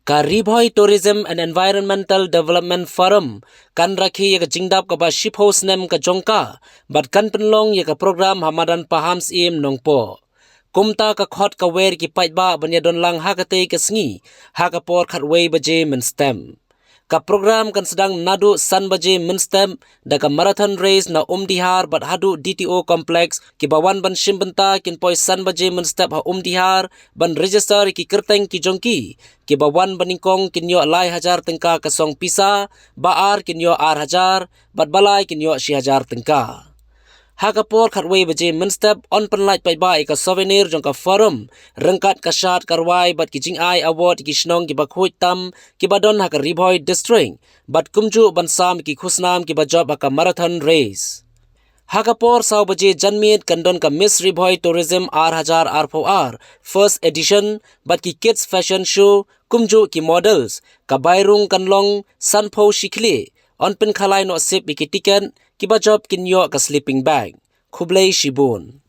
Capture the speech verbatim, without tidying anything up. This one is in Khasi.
Ka Ri Bhoi Tourism and Environmental Development Forum kan rakhe ïa ka jingdap kaba shiphew snem ka jong ka bad kan pynlong ïa ka program ha madan Pahamsyiem Nongpoh. Kumta ka khot ka wer ki paidbah ban ïa don lang ha katei ka sngi ha ka por khatwei baje mynstep. Ka program kan sdang naduh san baje mynstep da ka marathon race na Umdihar bad haduh D T O complex. Kiba wan ban shim bynta kin poi san baje mynstep ha Umdihar ban register ïa ki kyrteng ki jong ki. Kiba wan ba nyngkong kin ïoh lai hajar tyngka ka song pisa, ba ar kin ïoh ar hajar, bad ba lai kin ïoh shi hajar tyngka. Ha ka por khatwei baje mynstep yn pynlait paidbah ïa ka souvenir jong ka forum, ryngkat ka shad ka rwai bad ki jingai award ïa ki shnong kiba khuid tam kiba don ha ka Ri Bhoi District, bad kumjuh ban sam ïa ki khusnam kiba jop ha ka marathon race. Ha ka por saw baje janmiet kan don ka Miss Ri Bhoi Tourism ar hajar arphew ar First Edition bad ki Kids Fashion Show, kumjuh ki models. Ka bai rung kan long sanphew shi khlieh. Yn pynkhalai noh sip ïa ki tiket, kiba jop kin ïoh ka sleeping bag. Khublei shibun.